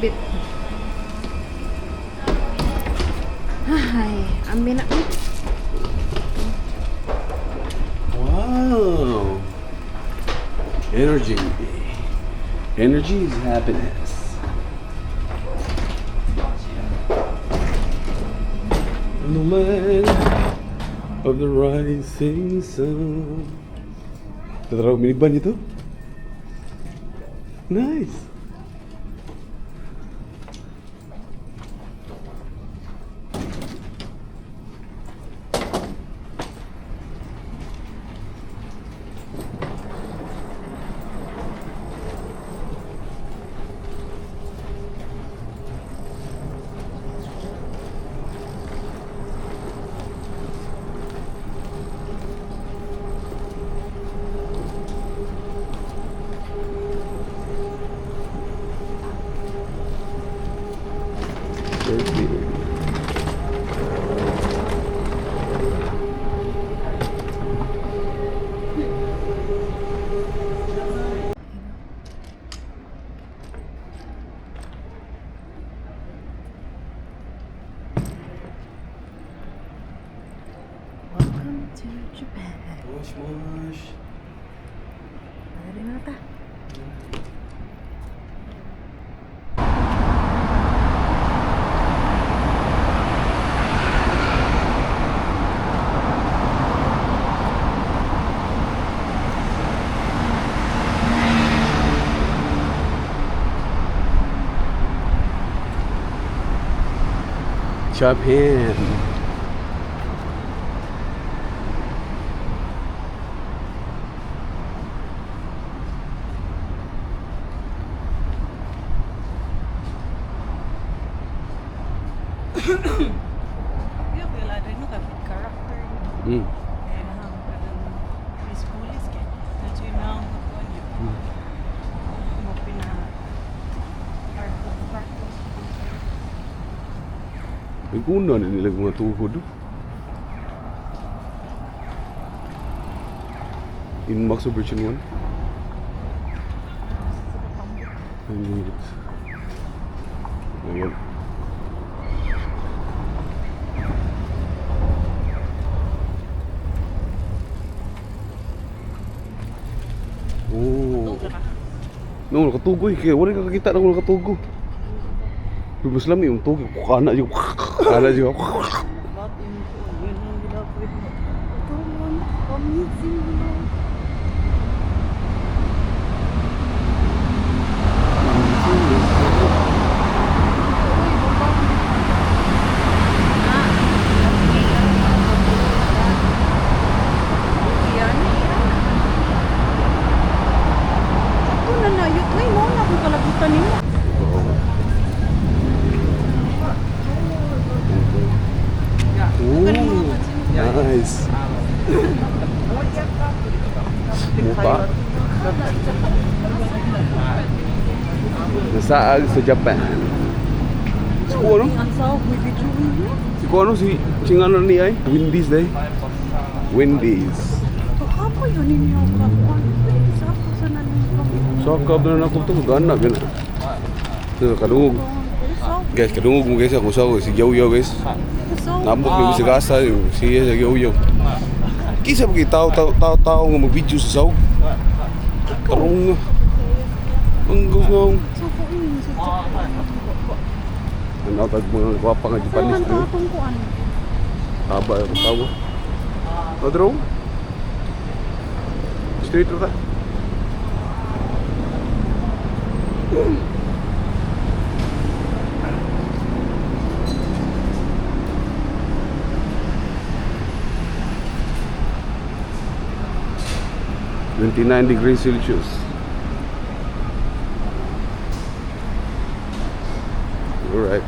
Bit. Ay, amin na. Wow. Energy. Energy is happiness. In the land of the rising sun. Tara, minivan ito? Nice. Thirty. Welcome to Japan. Mosh, mosh. Madali na ta. Japan. Yo, kaya rin no, kapit character. Kaya na ang pulis pulis kay. That's yun na ang kuan yun. Mo pina Arco, Arco. May kuna na nila mga tuhod, oh. In Max version 1. 9 minutes. Ayan. Oh. No, nakatugoy kaya wala ka kakita na kung nakatugo. Pero mas lami yung tugoy. Kana yung kana yung. About yung kuan yun ang gilapit mo. Ito man, amazing mo. Yan. Ito na na, yun. Ay, mo na akong kalabutan nimo. Oh, nice. Muta. Nasaag sa Japan. Si ko ano? Ang sawag, may video niyo. Si ko ano? Si Chingano ni ay? Wendy's day. Wendy's. Kapoy yun ninyo kakuan. Pwede sa ako sa nanong Sakab na na to gana gana. So, kadungog. Guys, kadungog mo guys ako sa ako si Yaw guys. Nabot mi sa gasa siya sa Yaw. Kisa pag tao tao tao tao nga mag-video sa saog. Tarong nga. Ang gusto nga. So ko yun sa Ano tag mga gwapa nga Saan Japanese to diri. atong kuan? Haba ang tawo. Odro. Straight ra ta. 29 degrees Celsius. Alright.